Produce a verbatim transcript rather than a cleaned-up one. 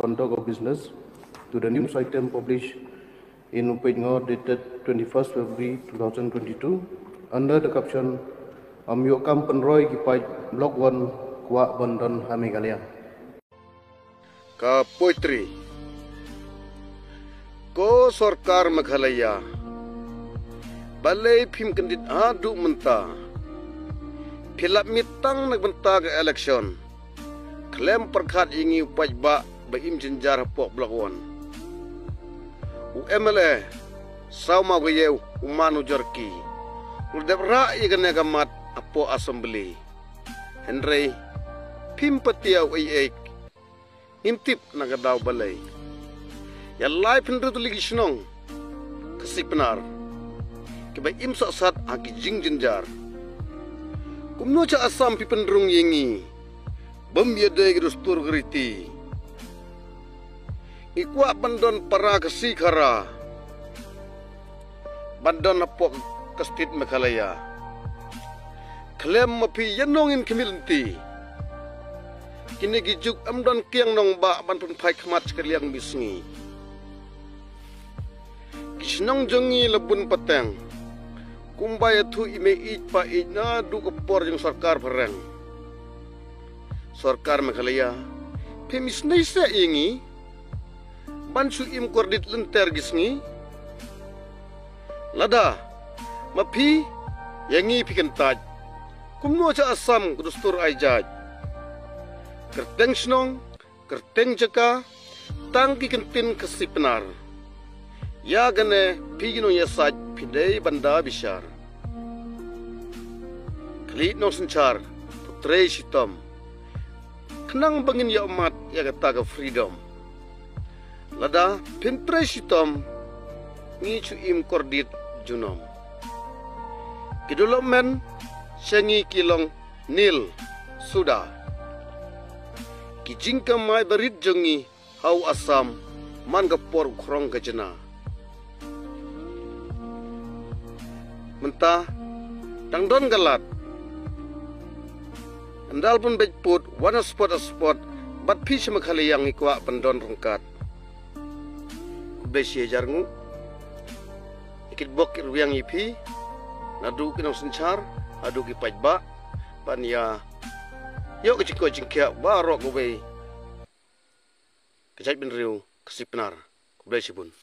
conduct of business to the news item published in U Peit Ngor dated twenty-first February two thousand twenty-two under the caption Ym ïoh kam pynroi ki paid Block One kwah ban don ha Meghalaya. Ka poetry. Ko sorkar Meghalaya, balei phim kyndit haduh mynta? Phi lap miet tang na ka bynta ka election, khlem pyrkhat ïa ngi u paidbah ba im jynjar hapoh Block One. U M L A saw maw ka ïew u man u jor ki, u dep rah ïa kane ka mat hapoh Assembly. Hynrei phim patiaw ei ei, ngim tip na ka daw balei. Ïa lai phin rut li ki shnong Khasi Pnar kiba im sah sat ha ki jingjynjar. Kumno cha Assam phi pynrung ïa ngi bym ïadei ki dustur ki riti? Ngi kwah ban don para Khasi Khara ban don hapoh ka state Meghalaya. Khlem ma phi ïa nong in khmih lynti. Kine ki juk ym don kiang nongbah ban pynphai khmat sha ka liang misngi. Ki shnong jong ngi la bun pateng kumba ïathuh i mei ïeit pa ïeit naduh ka por jong sorkar phareng. Sorkar Meghalaya, phim isnei seh ïa ngi ban shu im kordit lynter ki sngi? Lada ma phi ïa ngi phi kyntait, kumno cha Assam ka dustur ai jait? Kyrteng shnong, kyrteng jaka, tang ki kyntien Khasi Pnar. Ïa kane phi ki nongïasaid phi dei ban da bishar. Khlieh nongsynshar, to trei shitom khnang ba ngin ïoh mad ïa kata ka freedom. Lada phin trei shitom, ngi shu im kordit junom. Ki development sha ngi ki long nil suda. Ki jingkamai barit jong ngi ha u Assam man ka por u khrong ka jna. Mynta dang don ka lad. Ynda la pynbeit pud, wan ha spot ha spot, bad phi sha Meghalaya ngi kwah ban don ryngkat. Khublei shihajar nguh. Ïa ki bok ki rwiang ïa phi, naduh ki nongsynshar haduh ki paidbah, ban ïa ïoh ka jingkoit jingkhiah baroh kawei ka jaitbynriew Khasi Pnar. Khublei shibun.